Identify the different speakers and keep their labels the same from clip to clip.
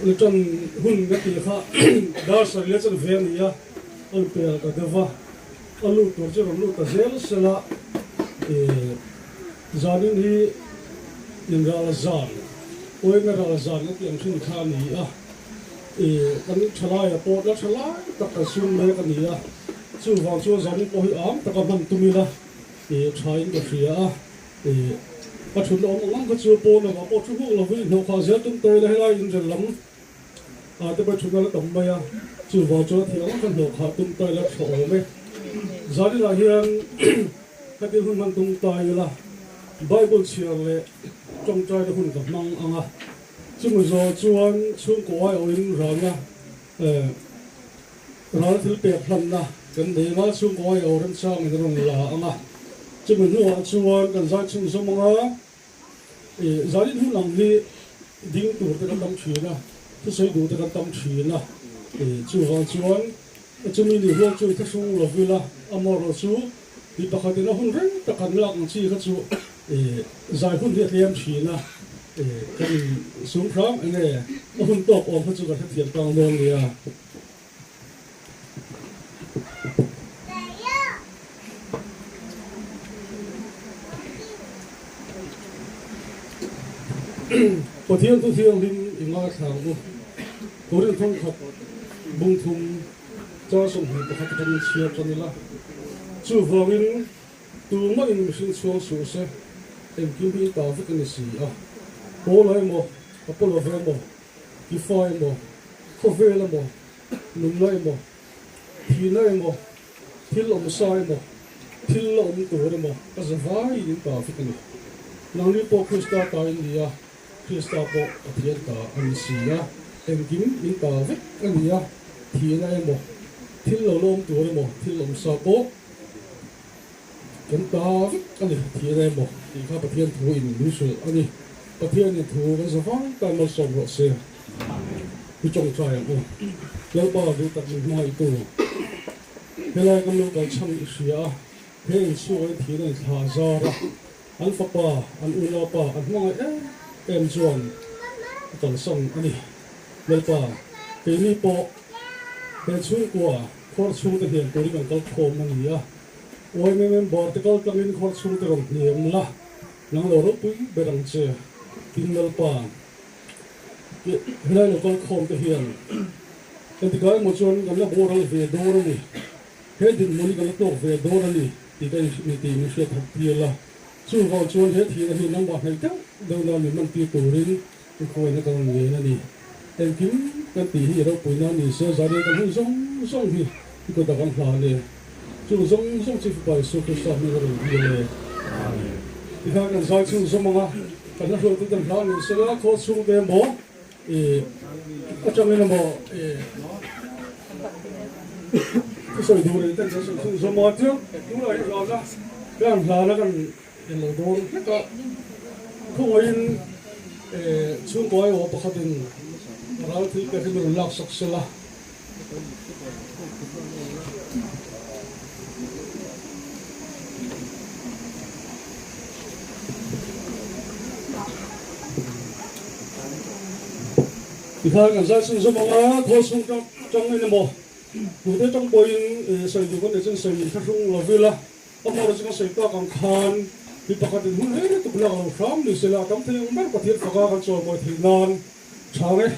Speaker 1: La ṭan hun ka tih kha dar sarih leh chanve a ni a, a lu pel ta deuh va, a lut tur chu rawn lut ta zel sela zanin hi inral zan, awina ral zan a tih ang thin kha a ni a, kan ṭhalaia pawh la ṭha lai tak kan sum mek a ni a, chuvang chuan zanin pawh hi am taka hman tum ila ṭhain ka hria a. A thutna awm ang ang kha chu pawn lovah pawh thu huk lovin hnawh khah zel tum ta ila helai inrel lam ah te pawh thutna la tam mai a, chuvang chuan a theih ang ang kha hnawh khah tum ta ila tha awm e. Zaninah hian khatin hun hman tum ta ila Bible chhiar leh tawngtaina hun ka hmang ang a, chumi zawh chuan chhungkaw aiawhin ralna Ral thil pek hlanna kan nei anga chhungkaw ai aw remchangin a rawn la ang a, chumi hnuah chuan kan zai chhunzawm ang a, ih zanin hun ang hi ding tur te kan tam thin a, thusawi duh te kan tam thin a, ih chuvang chuan chumi ni hual chu i thlahrung lo vil a, amaherawh chu mi pakhatin a hun reng tak kan lak ang chi kha chu ih zai hun hi a tlem thin a, ih kan insum hram eng nge a hun tawk awm kha chu kan hrethiam tang dawn nia. Pathian thu thianghlim i ngaithla ang u. Korin thawngkhat bung thum char 21 atangin chhiar tan ila. Chuvangin tumah in mihring chhuang suh se, engkim hi i ta vek a ni si a. Paula emaw, Apollo emaw, Tifa emaw, khawvel emaw, nunna emaw, thihna emaw, thil awmsa emaw, thil la awm tur emaw ka za vaiin in ta vek a ni. Nangni pawh Krista ta in ni a, Krista pawh Pathian ta a ni si a, engkim in ta vek a ni a, thihna emaw, thil lo la awm tur emaw, thil awmsa pawh Kan ta vek a ni, thihna emaw tih kha Pathian thu in min hrilh a ni. Pathianin thu kan za vang tan malsawm rawh se. I tawngtai ang u. Lalpa duh tak min hmangaihtu, helai kan lo kal chhan i hria a, he inchhungah in thihna in thla a zar a, an fapa, an unaupa an hmangaih em em chuan a kalsan a ni. Lalpa, keini pawh he chhungkua khuar chhungte hniam turin kan kal khawm a ni a. Uaime member te kal tlangin khawr chhung te rawn hniam la, nang lo ropui ber ang che, tin Lalpa. Helai lo kal khawm te hian engtikah emaw chuan kan la boral ve dawn a ni, he dinhmun hi kan la tawk ve dawn a ni tih ka inhrilh tih min hriat that tir la. Chuvang chuan he thihna hi nangmah hnaih deuh deuh nan min man tir turin i khawiahna ka rawn ngen a ni. Engkim kan tih hi i ropuina a ni se, zahriah kan hun zawng zawng hi i kut ah kan hlan e. Chung zawng zawng chu Fapa Isua Krista hming a rawn dil e. Amen. Tikhan kan zai chhung zawm ang a, kan hla hruaitu ten hla ni sela, khaw chhung te emaw, i atangin emaw, i thusawi duh reng ten kan sawi chhung zawm ang a, chuan tunah hi hlana kan hlana kan en lo dawn hlek a, khawngaihin chhungkaw aiawh pakhatin ral thil pek hi min rawn laksak sela. Tikhan kan zai chhung zawm ang a, khawl chhung tang emaw tute tang pawhin sawi duh kan nei chuan sawi thlahrung lo vil a, a hmawr chu kan sawi tak ang khan mi pakhatin hun rei lutuk lak lo hram ni sela a tam thei ang ber Pathian faka kan chawimawi theih nan chhang e.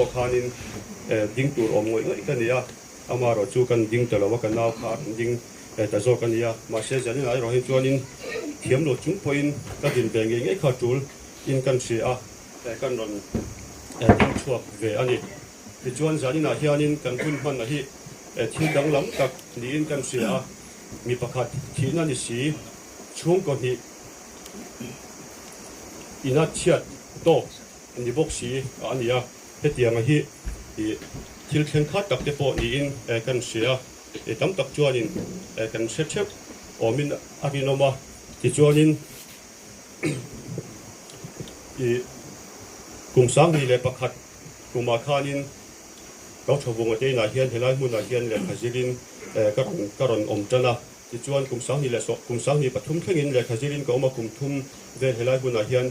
Speaker 2: pawh khanin ding tur awm ngawih ngawih ka ni a, amaherawh chu kan ding ta lo a, ka nau kha a rawn ding ta zawk a ni a. Mahse zaninah erawh hi chuanin thiam lo chung pawhin ka din ve ngei ngei kha tul in kan hria a, kan rawn ding chhuak ve a ni. Tichuan zaninah hianin kan hun hmanna hi thil danglam tak niin kan hria a, mi pakhat thihna ni si chhungkaw hnih ina chhiat tawk ni bawk si a ni a, hetianga hi thil thleng khat tak te pawh niin kan hria a, tam tak chuanin kan hre theuh awmin a rinawm a, tichuanin kum 2001 kumah khanin Kauchhavunga te inah hian helai hmunah hian lehkha zirin ka rawn ka rawn awm tan a. Tichuan kum 20 leh sawh kum 23 thlengin lehkha zirin ka awm a, kum thum vel helai hmunah hian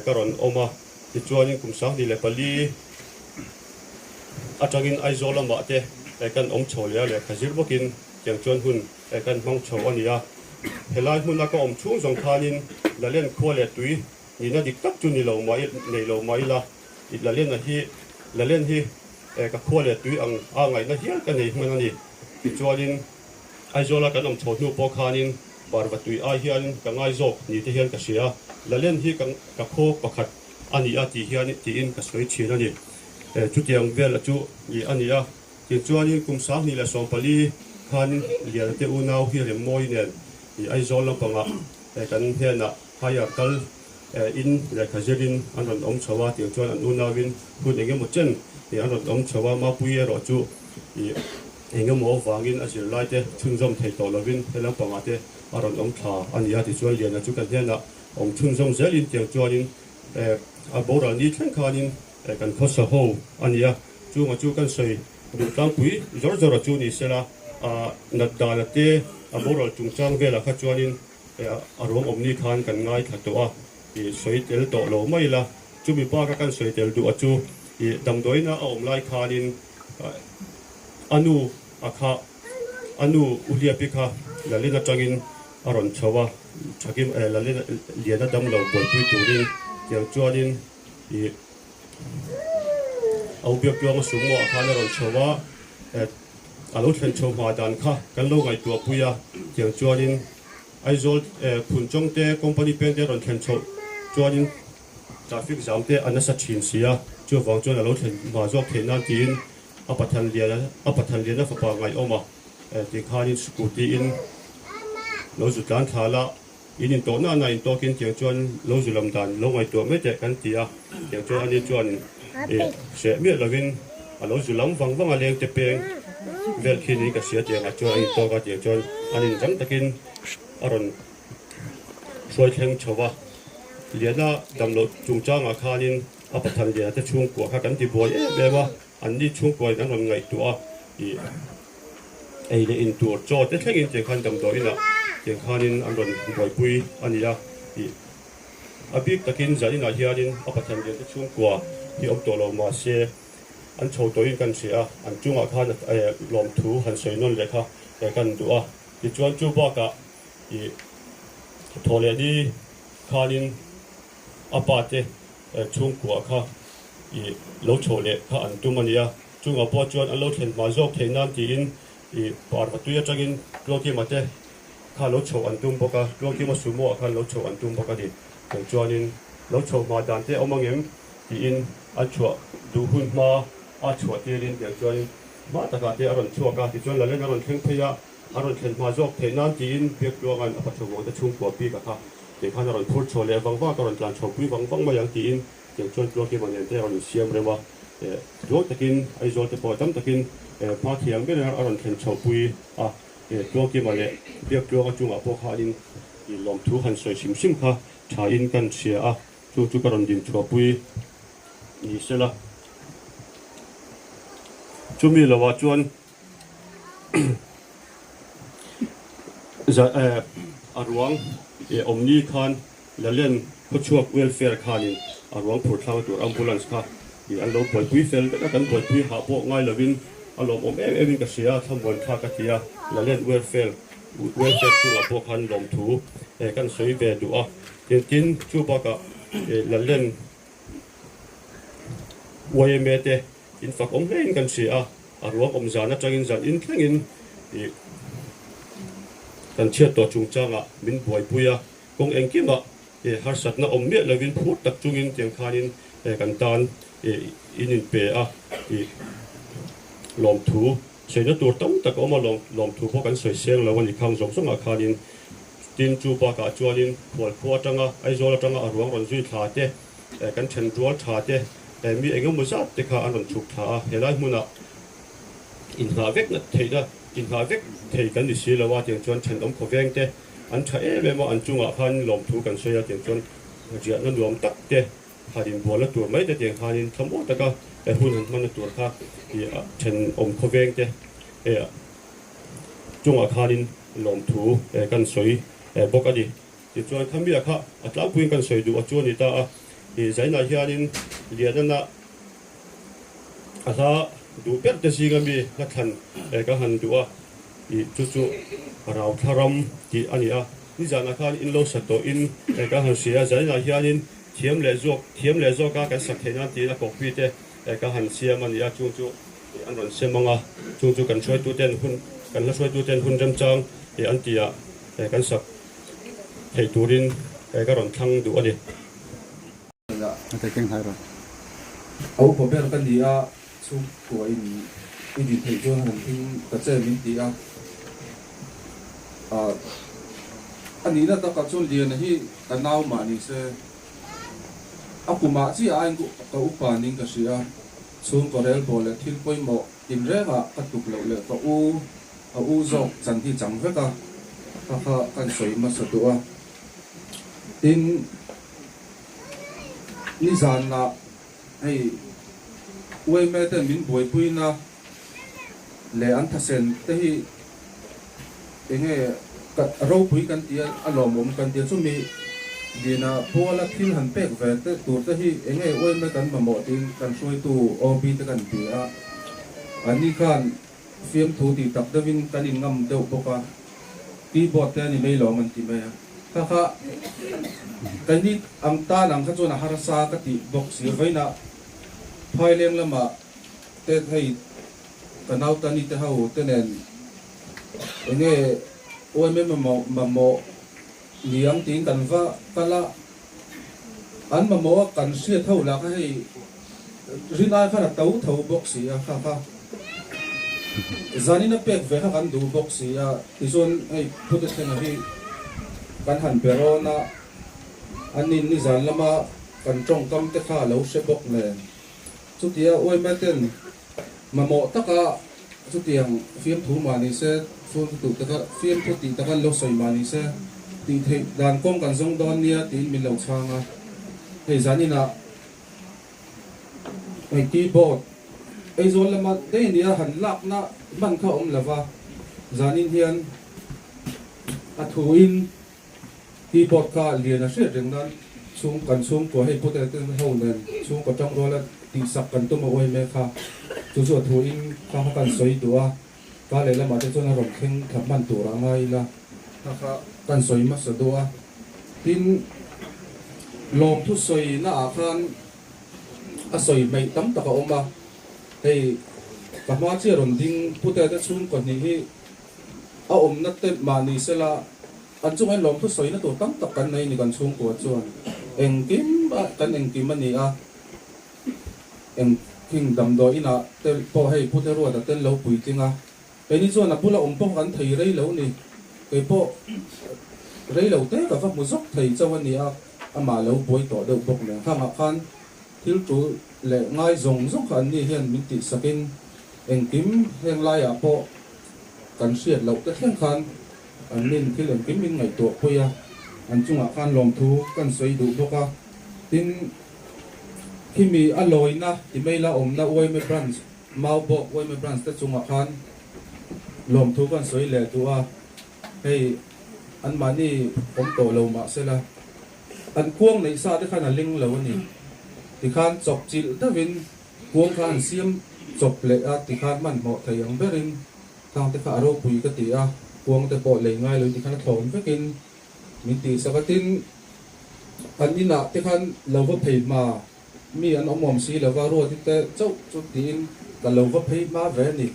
Speaker 2: ka rawn awm a. Tichuanin kum 24 atangin Aizawl lamah te kan awm chho leh a, lehkha zir bawkin tiang chuan hun kan hmang chho a ni a. Helai hmuna ka awm chhung zawng khanin Lalen khua leh tui nihna dik tak chu ni lo mah nei lo mah ila, I Lalena hi Lalen hi ka khua leh tui ang a ngaihna hial ka nei hman a ni. Tichuanin Aizawla kan awm chho hnu pawh khanin Parva tui ai hian ka ngai zawk ni te hian ka hria. Lalen hi ka ka khaw pakhat a ni a tih hian tiin ka sawi thin a ni. Chutiang vel chu i a ni a. Tichuanin kum 2014 khan Liana te unau hi Remmawi nen i Aizawl lampangah kan hnenah hire kal In lehkha zirin an rawn awm chho a, tiang chuan an unauin hun eng emaw chen an rawn awm chho a, Mapuii erawh chu ih eng emaw avangin a zirlai te chhunzawm thei tawh lovin he lampangah te a rawn awm thla a ni a, tichuan Liana chu kan hnenah awm chhunzawm zelin tiang chuanin a boral ni thleng khanin kan khawsa ho a ni a, chunga chu kan sawi duh tlangpui zawr zawr a chu ni sela a nat dana te a boral chungchang velah kha chuanin A ruang awmni khan kan ngaithla tawh a, i sawi tel tawh lo mai la. Chumi baka kan sawi tel duh a chu i damdawiina a awm lai khanin a nu a kha a nu U Hliapi kha Lalin atangin a rawn chho a, Thakim Lalin Liana damlo buaipui turin tiang chuanin i A u Biaktuanga Sumua khan a rawn chho a, a lo thlen chho hma dan kha kan lo ngaihtuah pui a, tiang chuanin Aizawl Phunchawng te company peng te a rawn thlen chhoh chuanin traffic jam te a nasa thin si a, chuvang chuan a lo thlen hma zawk theih nan tiin a Pathan lian a Pathan liana fapa ngaihawm a tih khanin scooty in lo zu tlan thla la. In intawh nana intawkin tiang chuan lo zu lam dan lo ngaihtuah mai teh kan ti a, tiang chuan ani chuan hreh miah lovin a lo zu lam vang vang a, leng te peng vel khi niin ka hria tiangah chuan a intawk a, tiang chuan an inrang takin a rawn hruai thleng chho va. Liana damloh chungchangah khanin a Pathan Liana te chhungkua kha kan ti buai em em a, anni chhungkuain an rawn ngaihtuah a, ih. Ei leh in tur chaw te thlengin tiang khan damdawiinah tiang khanin an rawn buaipui a ni a, tih a bik takin zaninah hianin a Pathian lian te chhungkua hi awm tawh lo mahse an chho tawhin kan hria a, an chungah khan lawmthu han sawi nawn leh kha kan duh a, tichuan chu bakah ih thaw leh ni khanin a pa te chhungkua kha ih lo chho leh kha an tum a ni a. Chungah pawh chuan an lo thlen hma zawk theih nan tiin ih parva tui atangin Tluangkima te kha lo chhoh an tum bawk a, Tluangkima sumo ah khan lo chhoh an tum bawk a ni. Chung chuanin lo chhoh hma dan te a awm angem tiin an chhuah duh hun hma a chhuah tirin tiang chuanin hma takah te a rawn chhuak a, tichuan Lalen a rawn thleng phei a, a rawn thlen hma zawk theih nan tiin Biaktluanga'n a pathawvawng te chhungkua bik a kha tiang khan a rawn phur chho leh vang vang a, ka rawn tlan chho pui vang vang mai ang tiin tiang chuan Tluangkima nen te a rawn insiam rem a. Tluang takin Aizawl te pawh tam takin hma thiang ber a rawn thlen chhoh pui a, Tluangkima leh Biaktluanga chungah pawh khanin lawmthu han sawi hrim hrim kha thain kan hria a, chu chu ka rawn din chhuah pui ni sela. Chumi lovah chuan a ruang awmni khan Lalen khawchhuak welfare khanin a ruang phur thlang tur ambulance kha ih an lo buaipui fel vek a, kan buaipui hah pawh ngai lovin a lawmawm em em in ka hria a, thlamuan thlak a ti a, Lalen welfare welfare chungah pawh khan lawmthu kan sawi ve duh a, tin tin chu bakah Lalen yma te. In fak awm hlein kan hria a, a ruang awm zan atangin zan in thlengin ih kan chhiat tawh chungchangah min buaipui a, kawng engkimah ih harsatna awm miah lovin phur tak chungin tiang khanin kan tan ih in inpe a, ih lawmthu Sawina tur tam tak a awm a, lawmthu pawh kan sawi seng lo a ni khang zawng zawngah khanin. Tin, chu bakah chuanin Khualkhua atanga Aizawl atanga a ruang rawn zui thla te, kan then rual tha te, mi eng emaw zat te kha an rawn chhuk thla a, helai hmunah inhnah vek theihna, inhnah vek thei kan ni si lo a, tiang chuan thenawm khawveng te an tha em em a, an chungah khan lawmthu kan sawi a, tiang chuan riahna nuam tak te, Han inbualna tur mai te tiang khanin thlamuang taka hun han hmanna tur kha ih thenawm khawveng te chungah khanin lawmthu kan sawi bawk a ni. Tichuan khamia kha a tlangpuiin kan sawi duh a chu a ni ta a, ih zainah hianin Lianana a hla duh ber te zinga mi hla thlan ka han duh a, ih chu chu Rauthla ram tih a ni a. Nizanah khan in lo sa tawhin ka han hria a, zaninah hianin thiam leh zawk thiam leh zawka kan sak theih nan tiin a kawkpi te ka han siam a ni a, chung chu an rawn sem ang a, chung chu kan hruaituten hun kan hla hruaituten hun remchang an ti a, kan sak theih turin ka rawn thlang duh a ni.
Speaker 3: A upa ber ka ni a, Chhungkua in i din theih chuan han thing ta che min ti a, ah a nihna takah chuan Liana hi ka nau mah ni se a kumah chiah aiin ka upa ning ka hria, chhungkaw relbawl leh thil pawimawh tinrengah ka tuk loh leh ka u a u zawk chan hi chang vek a, kha kha kan sawi hmasa duh a, tin nizanah Hei uaime ten min buaipuina leh an thasen te hi enge ka ropui kan ti a, a lawmawm kan ti a, chumi dina puala thil han pek ve te tur te hi enge uaime kan mamawh tiin kan hruaitu OB te kan ti a, anni khan fiamthu tih tak deuhin kan inngam deuh bawk a, keyboard te a ni mai lawm an ti mai a, kha kha keini ang tan ang kha chuan a harsa ka tih bawk si a, vawiinah Phaileng lamah te hei ka nautani te ho te nen enge UMM mamawh ni ang tiin kan va kal a, an mamawh a kan hriat ho lah kha hei rinai khan a to tho bawk si a, kha kha zanin a pek ve kha kan duh bawk si a, tichuan hei Pute Thlenga hi kan han be rawn a, anin nizan lama kan tawngkam te kha a lo hre bawk nen chutia uaime ten mamawh taka chutiang fiamthu mah ni se, fiamthu tih taka fiamthu tih taka an lo sawi mah ni se, tih theih dan kawng kan zawng dawn nia tiin min lo chhang a, hei zaninah hei keyboard Aizawl lama daih nia han lakna hman kha a awm lova, zanin hian a thuin keyboard kha lian a hriat reng nan chhung kan chhungkua hei pute te ho nen chhungkaw tangruala tihsak kan tum a uai mek a, chu chu a thuin kha kha kan sawi duh a, ka lehlamah te chuan a rawn thleng thla hman tur a ngai ila kha kha kan sawi hmasa duh a, tin lawmthu sawina ah khan a sawi hmeih tam tak a awm a, hei ka hma chiah rawn ding pute te chhungkaw hnih hi a awmna te mah ni sela an chungah hian lawmthu sawina tur tam tak kan nei a ni kan chhungkua chuan engkim a kan engkim a ni a, engthing damdawi inah te pawh hei Pute Ruata ten lo puitling a, keini chuan a bula awm pawh kan thei rei lo ni, kei pawh rei lo te ka va hmu zawk thei chauh a ni a, amah lo buai tawh deuh bawk nen khangah khan thil tul leh ngai zawng zawng kha an ni hian min tihsakin engkim heng laiah pawh kan hriat loh te thleng khan an nin thil engkim min ngaihtuah pui a, an chungah khan lawmthu kan sawi duh bawk a, tin khimi a lawina ti mai la awmna Uaime Branch, Maubawk Uaime Branch te chungah khan lawmthu kan sawi leh duh a, hei anmahni awm tawh lo mah sela an kuang neih sa te khan a ling lo a ni, tikhan chawp chilh deuhin Kuang kha an siam chawp leh a tikhan hmanhmawh thei ang berin khang te kha a ropui ka ti a, kuang te pawh lei ngai lo in tikhan a thlawm vekin min tihsak a, tin an inah te khan lo va phei hma Mi an awm awm si lova Ruati te chauh chu tiin ka lo va phei hma ve a ni.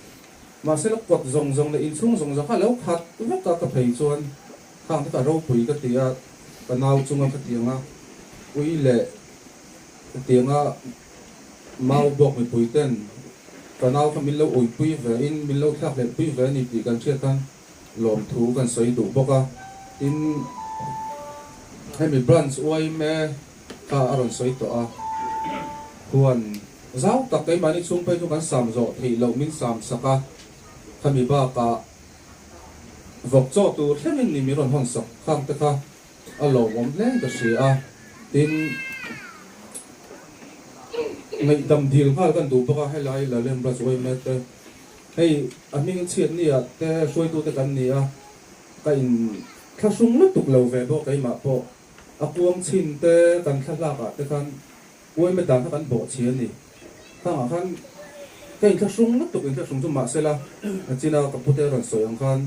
Speaker 3: Mahse la kawt zawng zawng leh inchhung zawng zawng kha a lo khat vek a, ka phei chuan khang te kha ropui ka ti a, ka nau chunga ka ti ang a, ui leh ka ti ang a, mau bawk mipui ten ka nau kha min lo uipui ve in min lo thlak hlelh pui ve a ni tih kan hriat khan lawmthu kan sawi duh bawk a, tin hemi branch yma kha a rawn sawi tawh a, huan zau tak keimahni chhung phei chu kan sam zawh theih loh min sam sak a, khami bakah vawk chaw tur thlengin ni min rawn hawn sak khang te kha a lawmawm hle ka hria a, tin ngaihdam dil nghal kan duh bawk a, helai Lalem Rajwayme te hei a hming chhiat ni ah te hruaitute kan ni a, ka in thlahrung lutuk lo ve bawk keimah pawh. A kuang chhin te kan thla hlak ah te khan uaime dan kha kan bawh chhi a ni. Khangah khan ka inthlahrung lutuk inthlahrung chu mahsela nachina ka pute a rawn sawi ang khan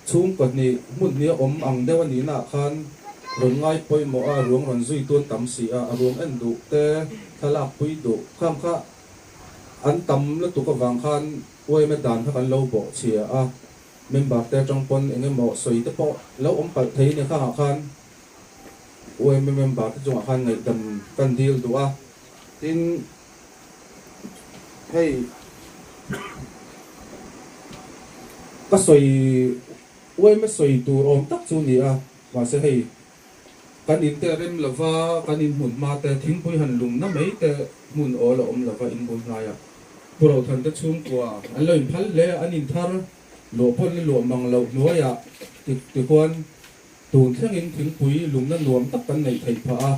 Speaker 3: chhungkaw hnih hmun hnih a awm ang deuh a nihna ah khan rawn ngai pawimawh a ruang rawn zui tuan tam si a, a ruang en duh te thlalak pui duh khang kha an tam lutuk avang khan uaime dan kha kan lo bawh chhia a. Member te atang pawn eng emaw sawi te pawh lo awm palh thei nia khangah khan UMA member te chungah khan ngaihdam kan dil duh a, tin hei ka sawi UMA sawi tur awm tak chu ni a, mahse hei kan in te rem lova kan in hmun hma te thingpui han lum na mai te hmun awl a awm lova in bul hnaiah Pu Rothan te chhungkua an lo inphal hle a, an inthar luah pawn la luah mang loh hnuaiah tikhuan tun thlengin thingpui lumna nuam tak kan neih theih phah a.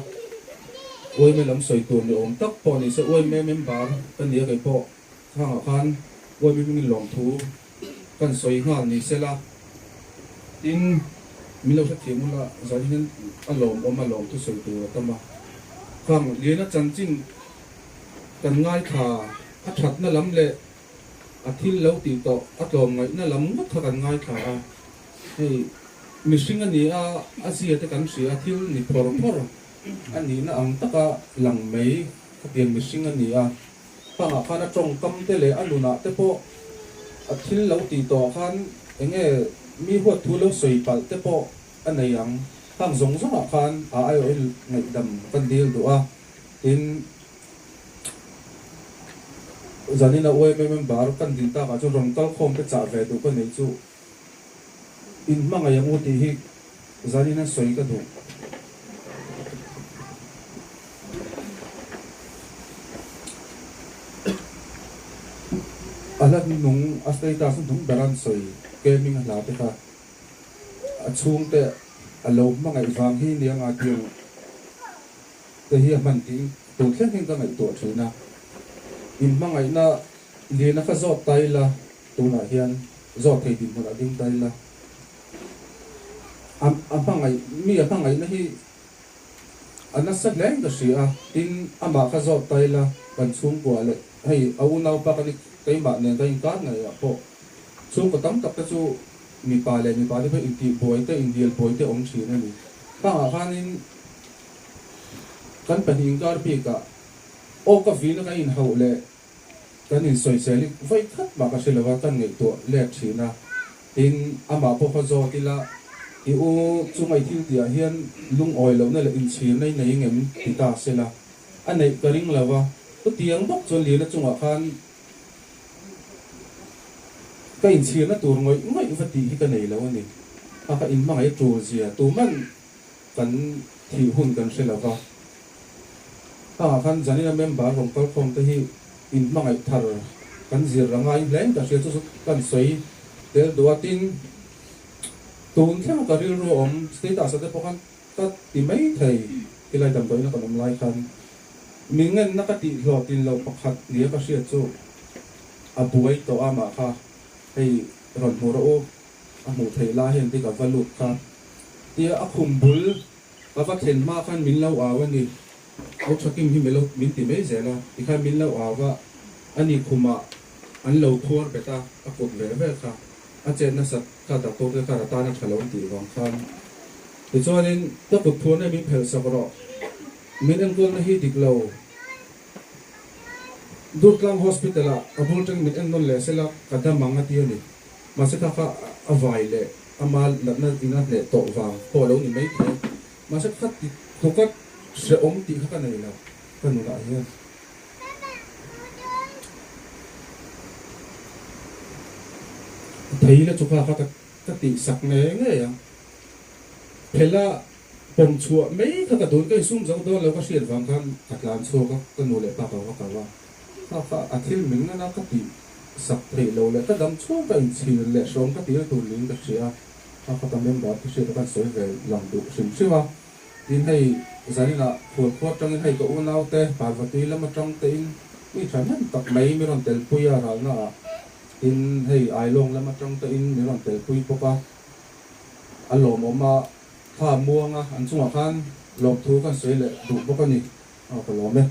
Speaker 3: Uaime lam sawi tur ni awm tak pawh ni se uaime member ka nia kei pawh khangah khan uaime hmingin lawmthu kan sawi nghal ni sela tin min lo hrethiam ula zan hian a lawmawm a lawmthu sawi tur a tam a. Khang Liana chanchin Kan ngaithla, a thatna lam leh a thil lo tih tawh a tlawmngaihna lam ngawt kha kan ngaithla a. Hei mihring a ni a, a zia te kan hria a, thil ni phawr phawr a nihna ang taka lang mai khatiang mihring a ni a. Khangah khan a tawngkam te leh a nunah te pawh a thil lo tih tawh khan eng nge mi huat thu lo sawi palh te pawh a nei ang. Khang zawng zawngah khan a aiawhin ngaihdam kan dil duh a. Tin, zanina UMA member kan din takah chuan rawn kal khawm te chah ve duh ka neih chu in hmangaih ang u tih hi zanina sawi ka duh. A hla hnung, a status hnung ber an sawi gaming a hla te kha a chhungte a lo hmangaih vang hi nia nga tiang. Te hi a hman tiin tun thleng hian ka ngaihtuah thin a, in hmangaihna liana kha zawt ta ila, tunah hian zawt thei dinhmunah ding ta ila, a a hmangaih mi a hmangaihna hi a nasa hle in ka hria a, tin amah kha zawt ta ila kan chhungkua leh hei a unaupa ka ni keimah nen ka inkar ngeiah pawh chhungkaw tam tak te chu mipa leh mipa te pawh intihbuai te inhnialbuai te awm thin a ni. Khangah khanin. Kan pahnih inkar bikah aw ka vina kan inhauh leh kan insawisel hi vawi khat mah ka hre lo a, kan ngaihtuah let thin a. Tin, amah pawh kha zawt ila, i u chunga i thil tihah hian lungawi lohna leh inchhirna i nei ngem ti ta sela, a neih ka ring lo a. Chutiang bawk chuan Lina chungah khan ka inchhirna tur ngawih ngawih va tih hi ka nei lo a ni. A ka inhmangaih tul zia tuman Kan thih hun kan hre lo va, khangah khan Janina member rawn kal khawm te hi in hmangaih thar kan zir a ngai hle in ka hria chu chu kan sawi tel duh a, tin tun thleng ka rilru a awm status ah te pawh khan ka ti mai thei tilai damdawiin a kan awm lai khan mi ngenna ka tih hlawh tin loh pakhat nia ka hriat chu a buai tawh a mah kha hei rawn hmu rawh u a hmuh theih lai hian dik a va lut kha tia a khum bul ka va thlen hma khan min lo au a ni. Au Thakim hi milo min ti mai zel a, tikhan min lo au a, ani khumah an lo phuar bet a, a kut ve ve kha a chet nasat kha doctor te khan a tan a tha lo an tih vang khan tichuanin ka kut phuarna hi min phelh sak rawh, min enkawlna hi dik lo. Durtlang Hospital ah ka bul tang min en nawn leh sela ka dam ang a ti a ni. Mahse kha kha a vai leh ama natna in a hneh tawh vang pawh a lo ni mai thei. Mahse kha ti tluka hrehawm tih kha ka nei lo ka nunah hian. Thei la chu kha kha ka tih sak ngei ngei ang. Phela pawm chhuah mai kha ka dun ka insum zo dawn lo ka hriat vang khan ka tlan chhuak a, ka nu leh pa ka va kal a. Kha kha a thil min ngan a ka tih sak theih lo leh ka dam chhung ka inchhir leh hrawm ka tir tur niin ka hria a. Kha kha ka member te hriat a kan sawi ve lang duh hrim hrim a. Tin hei zaninah khualkhua atangin hei ka unaute Parvatui lam atang tein mi thahnem tak mai mi rawn telpui a ralna ah. Tin hei Ailawng lam atang tein mi rawn telpui bawk a. A lawmawm a thla muang a an chungah khan lawmthu kan sawi leh duh bawk a ni. Aw ka lawm e.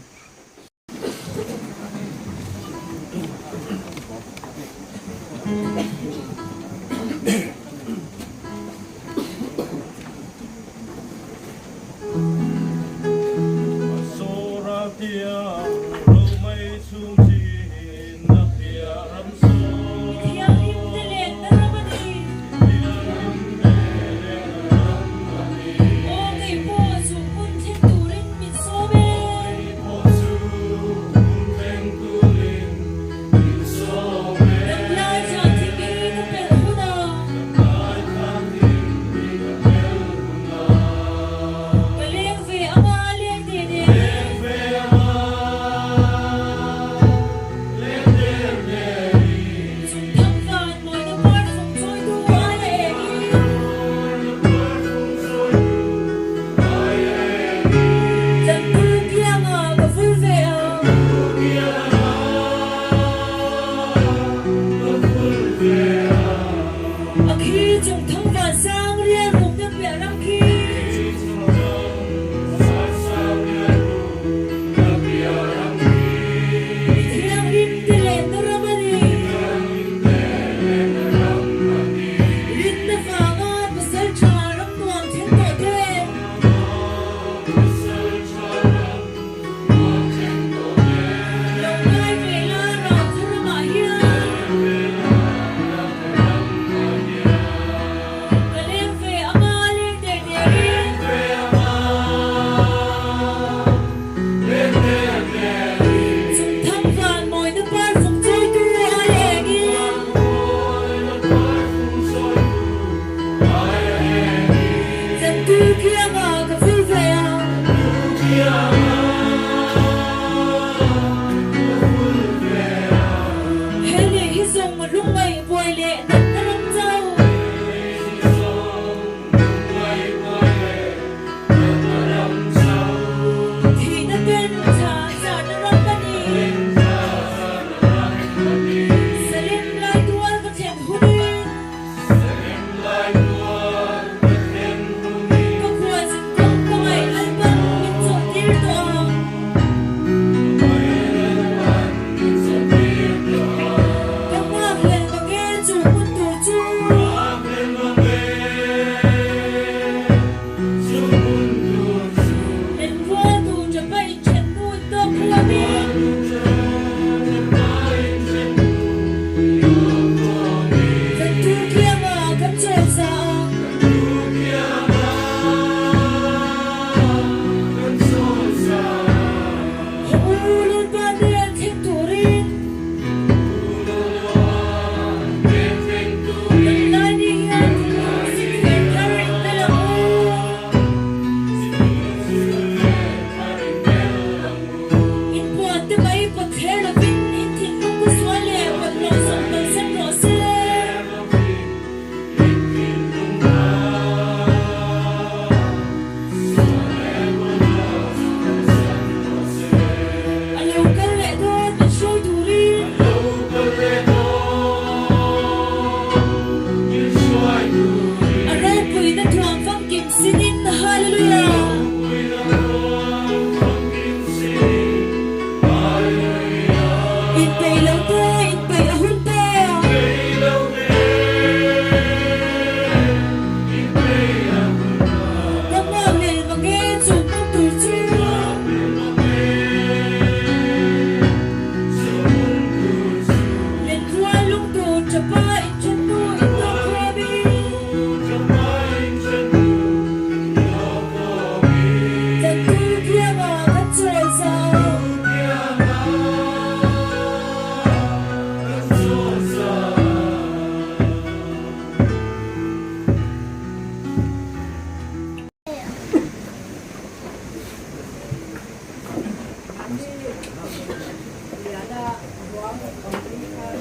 Speaker 4: awm ni khan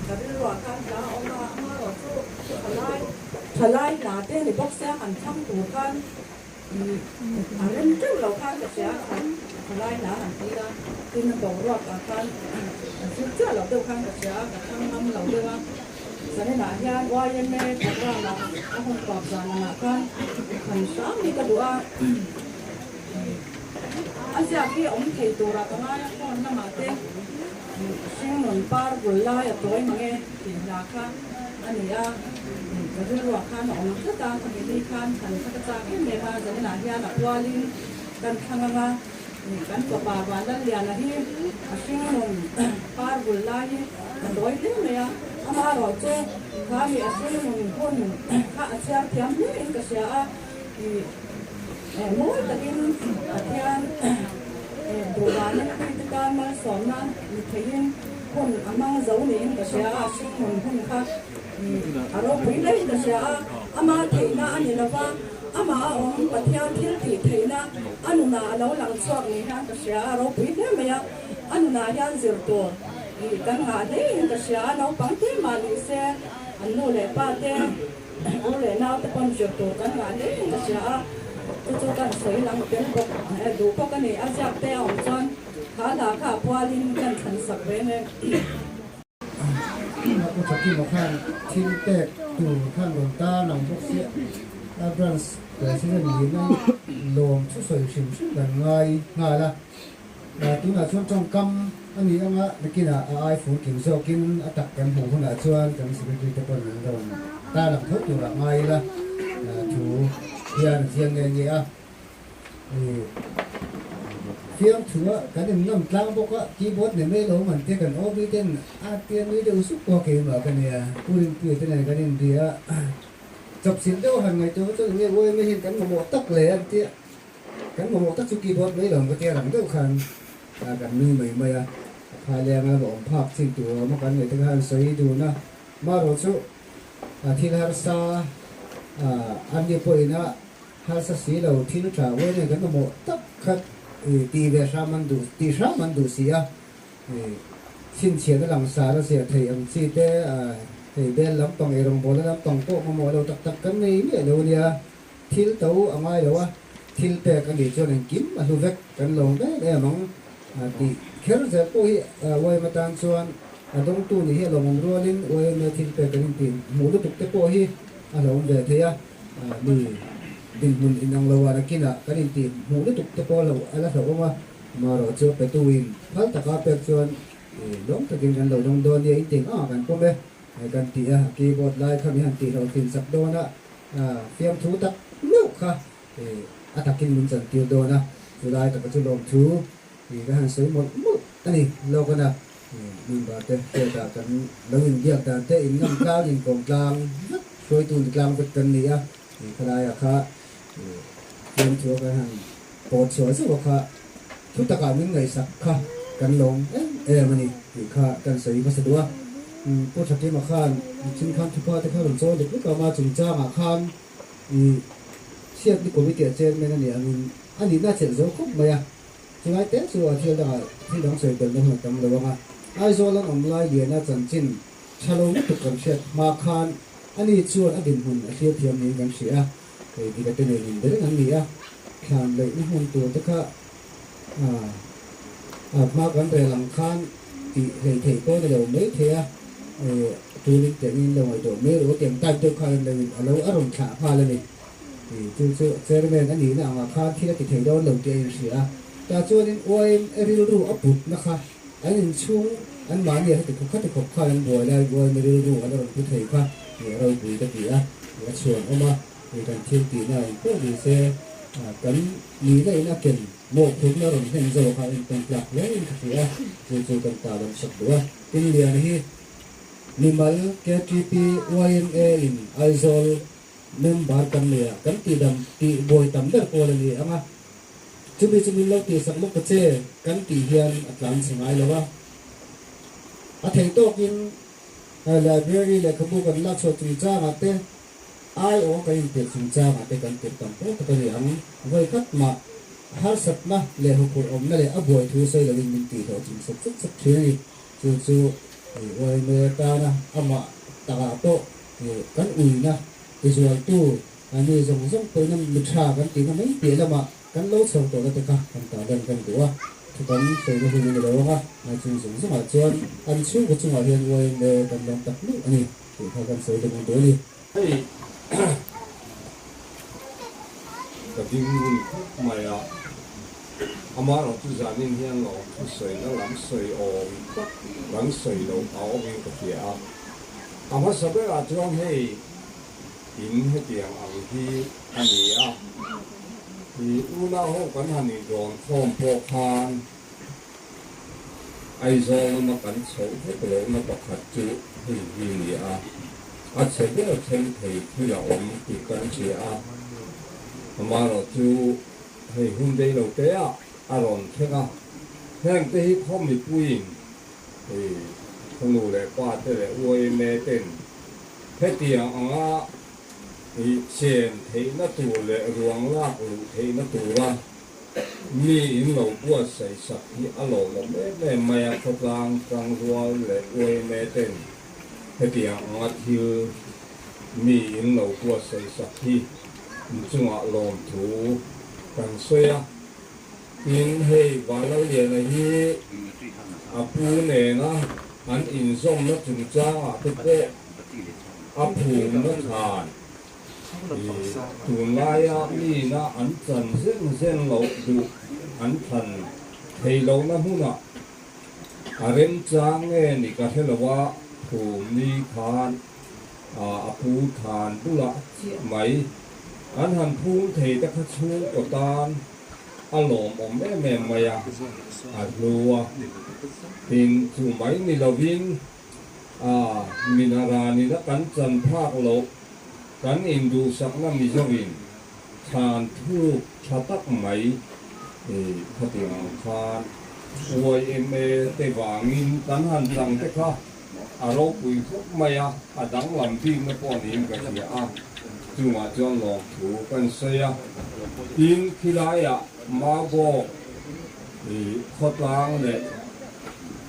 Speaker 4: ka rilruah khan hla a awm a, amaherawhchu thalai thalai hla te ni bawk sia han thlang tur khan a rem teuh lo khan ka hria a, thalai hla han ti a, tin a boruak ah khan a zir chiah loh deuh khan ka hria a, ka thlang ngam lo deuh a, zaninah hian YMA programme ah a hun tawp zan angah khan han hram hi ka duh a. A ziak hi awm thei turah ka ngai a, phone lamah te hringnun par bul lai a tawi mang e tih hla kha a ni a, ka rilruah khan a awm tlat a, khami ni khan han kha ka chak em em a, zaninah hian a pualin kan thlang ang a, kan fapa Vanlalliana hi a hringnun par bul lai hi a tawi hle mai a, amaherawhchu kha mi a hringnun hun kha a chhiar thiam hle in ka hria a. Mawi takin Pathian duhdanin mite tan malsawmna ni theiin hun a hmang zo niin ka hria a, hringhmun hun kha a ropui hlein ka hria a, ama theihna a ni lova, amah a awm Pathian thil tih theihna a nunah a lo lang chhuak ni hian ka hria a, ropui hle mai a, a nunah hian zir tur kan ngah hlein ka hria a, naupang te mah ni se an nu leh pa te. U leh naute pawn zir tur kan ngah hle in ka hria a, chu chu kan sawi lang tel bawk duh bawk a ni. A ziak te a awm chuan kha hla kha a pualin kan thlan sak ve em.
Speaker 5: Pu Thakima khan thil pek tur khan rawn tar lang bawk sia, a branch president nihna lawm thu sawi hrim hrim kan ngai nghal a. Tunah chuan tawngkam a ni anga nakinah a ai fun kim zawkin a tak kan hmuh hunah chuan kan secretary te pawn an rawn tarlang tho turah ngai ila thu hian a chiang nge nge a. Fiamthua kan innam tlang bawk a, keyboard ne mai lo man te kan OB ten a tia nui deuh sup pawh keimah ka nia, Pu Rinpuia te nen kan inbia a, chawpchilh deuh han ngaihtuah chuan enge UMA hian kan mamawh tak le an tia. Kan mamawh tak chu keyboard mai lo ka tia rang deuh khan kan nui mai mai a, a phai leng a awm phak chin tur awm a kan ngaih te khan sawi dun a, marawh chu thil harsa an ni pawhin a harsa si lo thil tha uai nen kan mamawh tak kha tih ve hram an duh tih hram an duh si a, chhinchhiahna langsar a ziah theih ang chi te hei bel lampang eirawngbawlna lampang pawh mamawh lo tak tak kan nei miah lo nia. Thil to a ngai lo a, thil pek a nih chuan engkim a hlu vek kan lawm em em ang tih kher zel pawh hi YMA tan chuan a dawngtu nih hi a lawmawm rualin YMA thil pek kan intih hmuh lutuk te pawh hi a hlauhawm ve thei a, mi dinhmun inang lo ah nakinah kan intih hmuh lutuk te pawh a la hlauhawm a, amaherawh chu petuin phal taka pek chuan lawm takin kan lo dawng dawn nia intih ang ah kan pawm e kan ti a, keyboard lai kha mi han tih hlauhtlin sak dawn a. Fiamthu tak meuh kha a takin min chantir dawn a, chulai taka chu lawmthu ka han sawi mawlh mawlh a ni. Lawkana member te hriatah kan lo inbiak dan te inngam tlang, inkawm tlang vek, hruaitu ni tlang vek kan ni a, khalaia kha fiamthua kan han pawt chhuah zauh a kha thu takah min ngaihsak kha kan lawm em em a ni tih kha kan sawi hmasa duh a. Pu Thakima khan nichin khan thupa te kha rawn chawi lek lek a, ama chungchangah khan i chhiatni committee a chairman a nih angin a nihna a chelh zo khawp mai a, chulai te chu a thil dangah thil dang sawi belhna hun a tam lo ang a. Aizawl an awm lai liana chanchin tha lo lutuk kan hriat hma khan ani chuan a dinhmun a thlir thiam niin kan hria a, hei dika te nen inbe reng an ni a, thlan leihna hmun tur te kha A hma kan rel ang khan tih hlei theih pawh ni lo mai thei a, tunin tengin lo ngaihtuah mai ru tiang type deuh khan lo in a lo a rawn thlah nghal a ni. Chu chu chairman a nihna angah khan thil a ti thei dawn lo tih a inhria a, tah chuanin YMA rilru a putna kha an inchhung an mahni a heti khawp khati khawp khan an buai lai YMA rilru an rawn pu thei kha a ropui ka ti a, a chhuan awm a, kan thil tihna engpawh ni se kan nihna in a ken Mawhphurhna rawn hlen zawk a intawn tlak hle in ka hria a, chu chu kan ta lam sak duh a. Tinlian hi mimal KTP YMA in Aizawl member kan nei a, kan tihdam tih buai tam ber pawl a ni ang a, chumi chu min lo tihsak lawk ta che kan tih hian a tlan chhe ngai lo a. A thei tawkin library lehkhabu kan lak chhuah chungchangah te, Aiawh kan intirh chungchangah te kan tirh tam pawh tak a ni ang, vawi khat mah. Harsatna leh huphurh awmna leh a buai thu sawi loin min tih hlawh chim sek sek sek thin a ni. Chu chu YMA tana amah takah pawh kan uina tizualtu mi zawng zawng pawhin mi tha kan tihna mai piah lamah kan lo chho tawhna te kha kan tarlan kan duh a, thu tam sawina hun a ni lo ang a, chung zawng zawngah chuan an chhungkaw chungah hian YMA kan lawm tak meuh a ni tih kha kan sawi deuh duh a ni.
Speaker 6: Hei ka ding ngun khawp mai a, amaherawhchu zanin hian lawm thu sawina lam sawi awm tak kan sawi loh a awmin ka hria a, a hmasa berah chuan hei in hetiang ang hi a ni a, i unau ho kan han inrawn khawm pawh khan Aizawl lama kan chhoh vek lohna pakhat chu hei hi ni a, a chhe ber thleng thei thil a awm tih kan hria a, amaherawh chu hei hun rei lo te ah a rawn thleng a, heng te hi khaw mipuiin hei khaw nu leh pa te leh YMA ten hetiang anga i chen theihna tur leh ruang lak luh theihna tura Mi in lo buatsaih sak hi a lawmawm em em mai a, khawtlang tlangrual leh YMA ten hetiang anga thil mi in lo buatsaih sak hi in chungah lawmthu kan sawi a. Tin, hei Vanlalliana hi a pu nena an inzawmna chungchangah te pawh a phumna than Tunlaia mina an chan zen zen loh duh an thlan thei lohna hmunah a remchang nge ni ka hre lo a, phum ni khan a pu than bulah chiah mai. An han phum thei te kha chhungkaw tan a lawmawm em em mai a, a hlu a. Tin, chu mai ni lovin A, Minarani na kan chan phak loh, kan induhsakna Mizoin thlan thuk tha tak mai khatiang ang khan YMA te vangin kan han chang te kha a ropui khawp mai a, a danglam bikna pawh niin ka hria a, chungah chuan lawmthu kan sawi a. Tin, khilaiah Maubawk khawtlang leh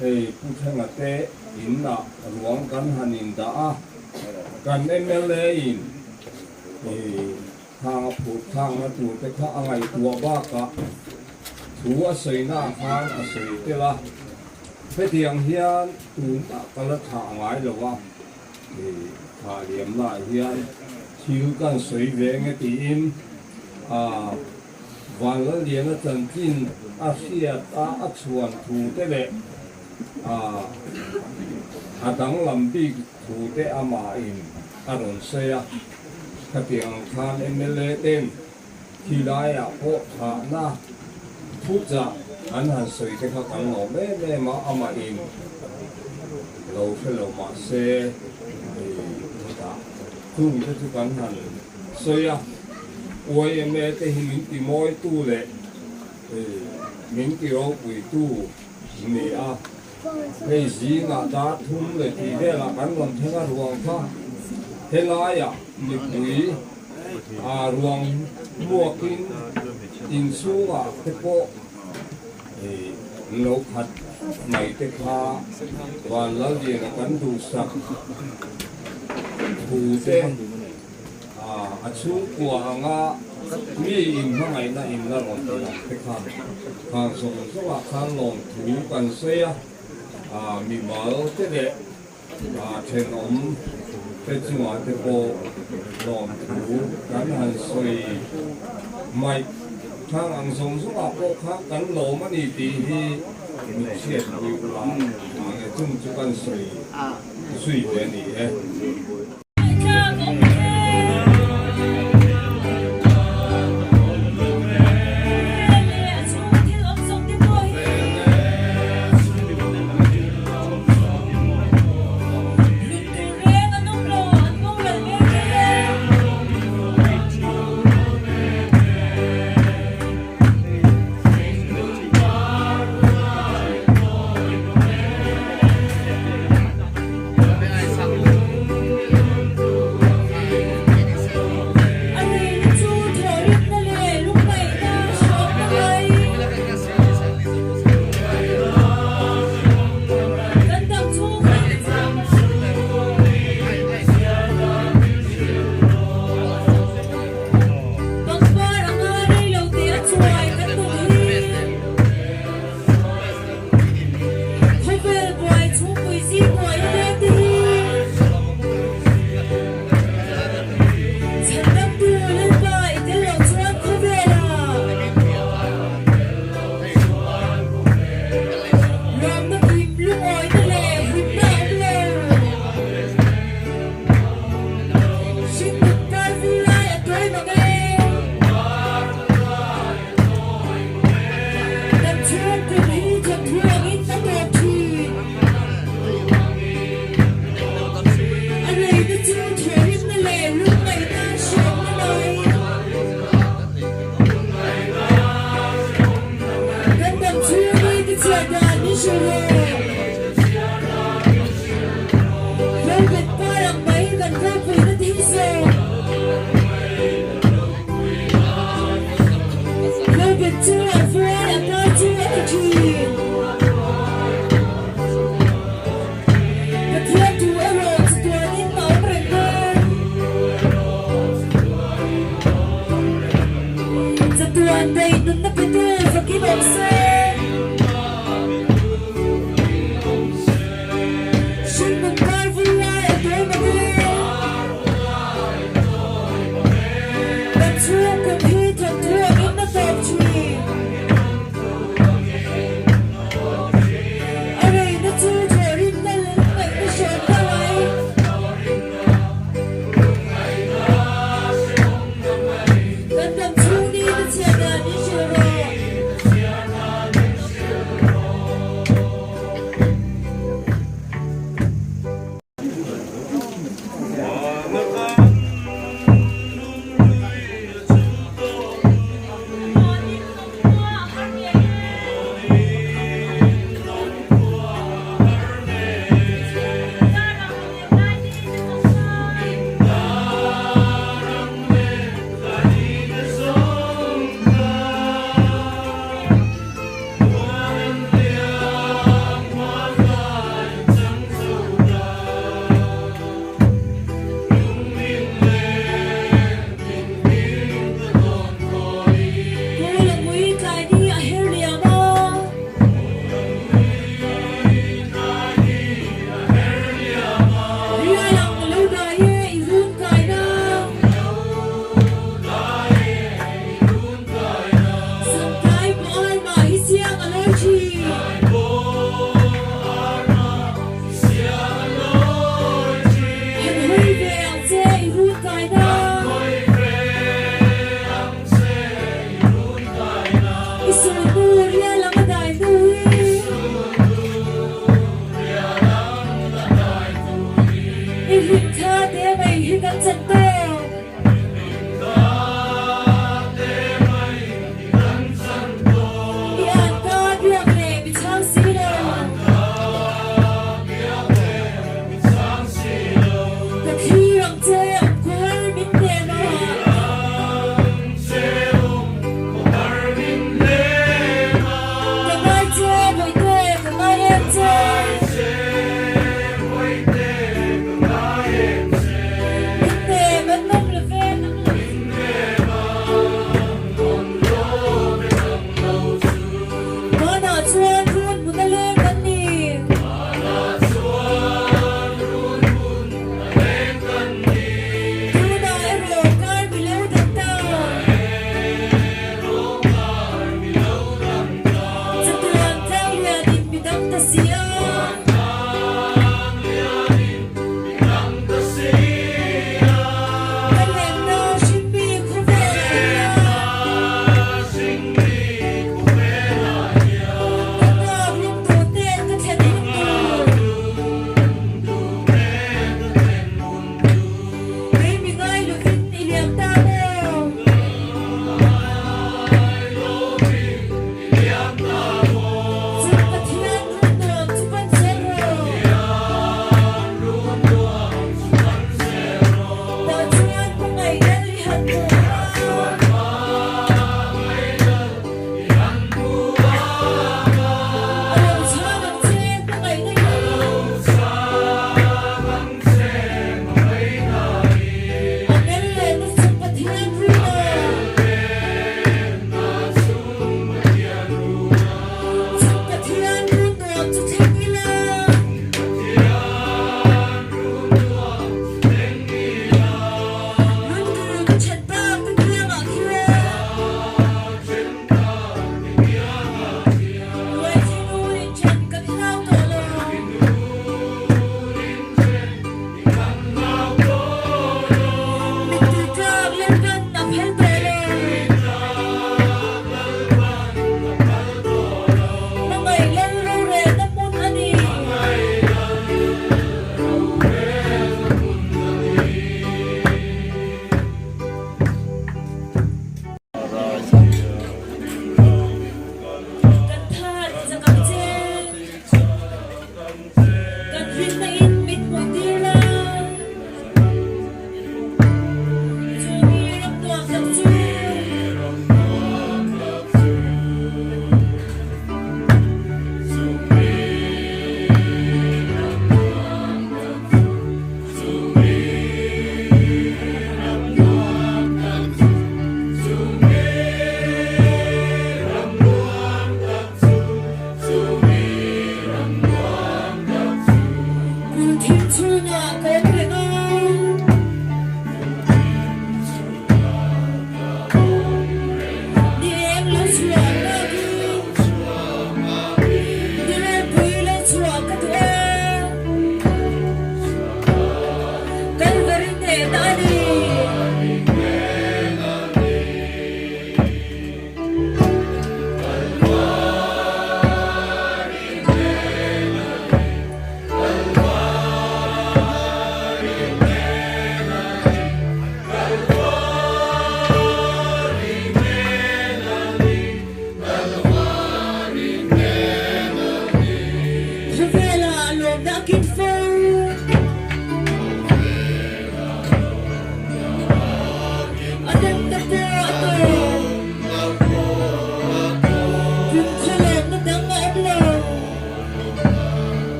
Speaker 6: Hei Pu Thlenga te in ah ruang kan han in dah a, kan mla in i thang a phut thangna tur te kha a ngaihtuah bakah thu a sawina ah khan a sawi tel a, hetiang hian tumah ka la thlah ngai lo a, i thlah liamna ah hian thil kan sawi ve nge tiin a Vanlalliana chanchin a hriat a a chhuan thu te leh a danglam bik thu te amahin a rawn sawi a. Khatiang ang khan mla ten khilaiah pawh thahna thuchah an han sawi te kha kan lawm em em a, amahin lo hre lo mah se hetah chung te chu kan han sawi a. YMA te hi min ti mawitu leh min ti ropuitu ni a, hei zingah dar thum leh tih velah kan rawn thleng a ruang kha helaiah mipui ruang hmuakin inchhungah te pawh lo khat mai te kha Vanlalliana kan duhsak thu te. A chhungkua anga mi in hmangaihna in la rawn ti ang te kha khang zawng zawngah khan lawmthu kan sawi a, mimal te leh thenawm te chungah te pawh lawmthu kan han sawi mai. Khang ang zawng zawngah pawh khan kan lawm a ni tih hi min hriatpui ula, chung chu kan sawi zui ve a ni e.
Speaker 7: hrilh rawh. Hlobet par ang mai kan ropuina te hi zawng. Hlobet chu a vuai a par chu a ti thin. Pathian thu erawh chatuanin a awm reng dawn. Chatuan daih nunna petu fakin awm se. Hringnun kar vul lai a tawi mang e. Kan chhung kum hi thawnthu angin a tawp thin. A reina chu thawhrimna lung ngaihna hriat deuh ai. Kan dam chhung ni te chhiat dan i hrilh rawh.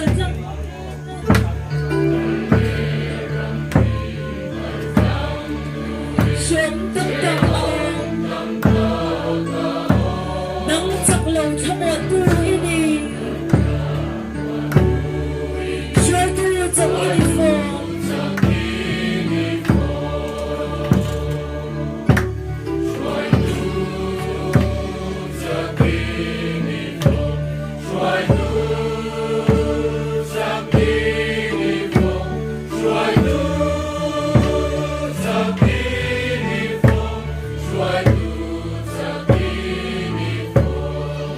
Speaker 7: kal tlang Hriam tam tam a awm. Nang chak lo thlamuantu i ni. Hruaitu chak i ni fawn.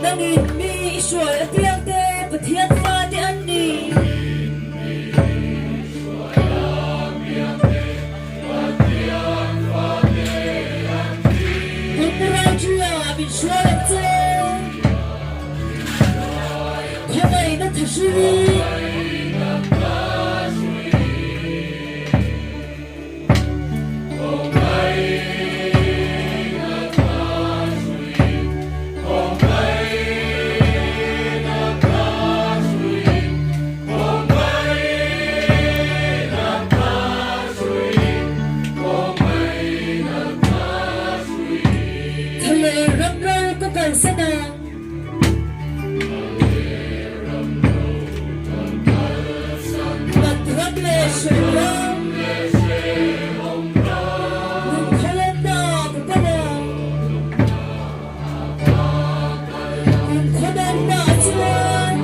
Speaker 7: Nangin mi i hruai a piangte Pathian fate an ni. Kumraithia min hruai ang che. Khawngaihna thahrui. Thale ram ro ka kalsan ang. Mat ram le hre ram. Lungkhalennak ka kal ang. Lungkhalennak chuan.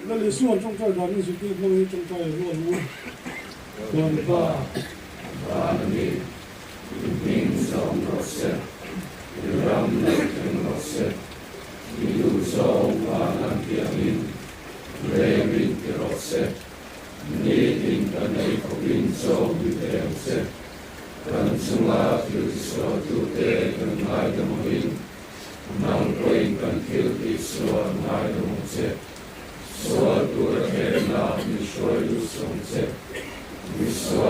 Speaker 1: Lal Isua'n tawngtai danin zirtir hmangin tawngtai a rual u. Kan Pa.
Speaker 8: Van a ni, i hming zawng rawh se, i ram lo thleng rawh se, i duhzawng van an tiangin rengin ti rawh se, nitin kan ei khawpin chaw mi ve ang che, kan chunga thil tisualtute kan ngaidam angin Nang pawhin kan thil tih sual ngai lo ang che. Sual tur a thlenna mi hruai lut sawm che. Mi sual.